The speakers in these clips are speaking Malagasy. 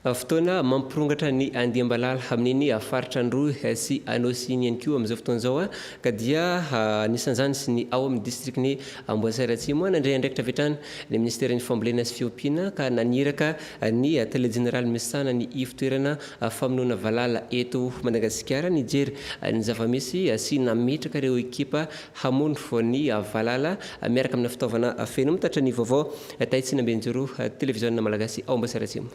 Fotoana mampirongatra ny andiam-balala amin'iny faritra Androy sy Anôsy iny ihany koa amin'izao fotoana izao ka dia anisan'izany sy ny ao amin'ny distrikan'i Amboasary Atsimo. Nandray andraikitra avy hatrany ny minisiteran'ny Fambolena sy Fiompiana ka naniraka ny tale jeneraly misahana ny ivon-toerana famonoana valala eto Madagasikara nijery ny zava-misy sy nametraka ireo ekipa hamono ny valala miaraka amina fitaovana feno. Mitatitra ny vaovao Tahitsina Ambenjoro, Televiziona Malagasy ao Amboasary Atsimo.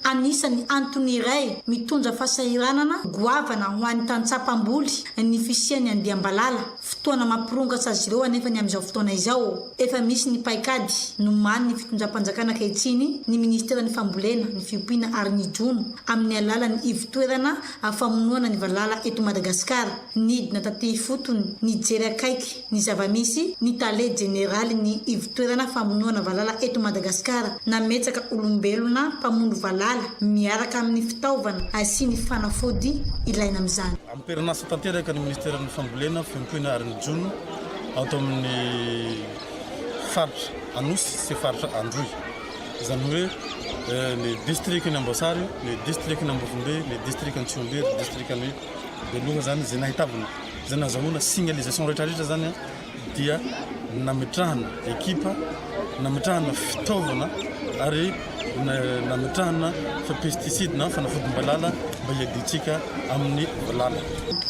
Anisan'ny antony iray mitondra fahasahiranana goavana ho an'ny tantsaha mpamboly ny fisian'ny andiam-balala. Fotoana mampirongatra azy ireo anefa ny amin'izao fotoana izao. Efa misy ny paikady nomanin'ny fitondram-panjakana ankehitriny, ny minisiteran'ny Fambolena, ny Fiompiana ary ny Jono, amin'ny alalan'ny ivon-toerana famonoana ny valala eto Madagasikara. Nidina taty ifotony nijery akaiky ny zava-misy ny tale jeneralin'ny ivon-toerana famonoana valala eto Madagasikara nametraka olombelona mpamono valala miaraka amin'ny fitaovana sy ny fanafody ilaina amin'izany. Am-perinasa tanteraka ny minisiteran'ny Fambolena, Fiompiana ary ny Jono ato amin'ny faritra Anosy sy faritra Androy. Izany hoe ny distrikan'i Amboasary, ny distrikan'i Ambovombe, ny distrikan'i Tsihombe, ny distrikan'i Beloha izany izay nahitavana, izay nazahoana signalisation rehetra rehetra izany dia nametrahana ekipa, nametrahana fitaovana ary nametrahana pesticide na fanafodim-balala mba hiadiantsika amin'ny valala.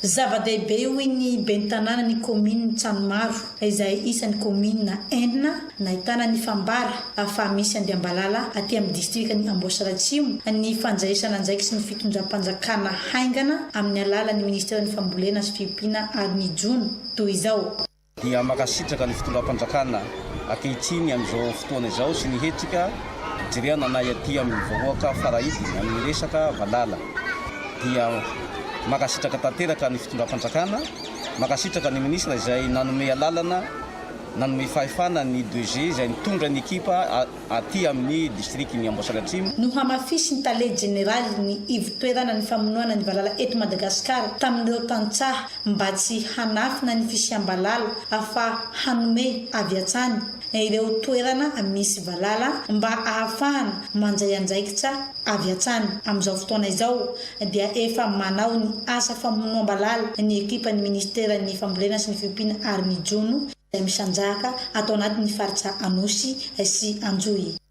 Zava-dehibe hoy ny ben'ny tanàna ny kaominin'i Tsanomaro izay isan'ny kaominina enina Nahitana ny fambara fa misy andiam-balala aty amin'ny distrikan'i Amboasary Atsimo ny fandraisana andraikitry ny fitondram-panjakana haingana amin'ny alalan'ny minisiteran'ny Fambolena sy Fiompiana ary ny Jono toy izao. Dia mankasitraka ny fitondram-panjakana ankehitriny amin'izao fotoana izao sy ny hetsika fijerena anay aty amin'ny vahoaka faraidiny amin'ny resaka valala. Dia mankasitraka tanteraka ny fitondram-panjakana, mankasitraka ny minisitra izay nanome alalana Nanome fahefana ny DG izay nitondra ny ekipa aty amin'ny distrikin'i Amboasary Atsimo. Nohamafisin'ny tale jeneraly ny ivon-toerana ny famonoana ny valala eto Madagasikara tamin'ireo tantsaha mba tsy hanafina ny fisiam-balala fa hanome avy hatrany ireo toerana misy valala mba ahafahana mandray andraikitra avy hatrany. Amin'izao fotoana izao dia efa manao ny asa famonoam-balala ny ekipan'ny minisiteran'ny Fambolena sy ny Fiompiana ary ny Jono izay misandrahaka ato anatin'ny faritra Anosy sy Anjohy.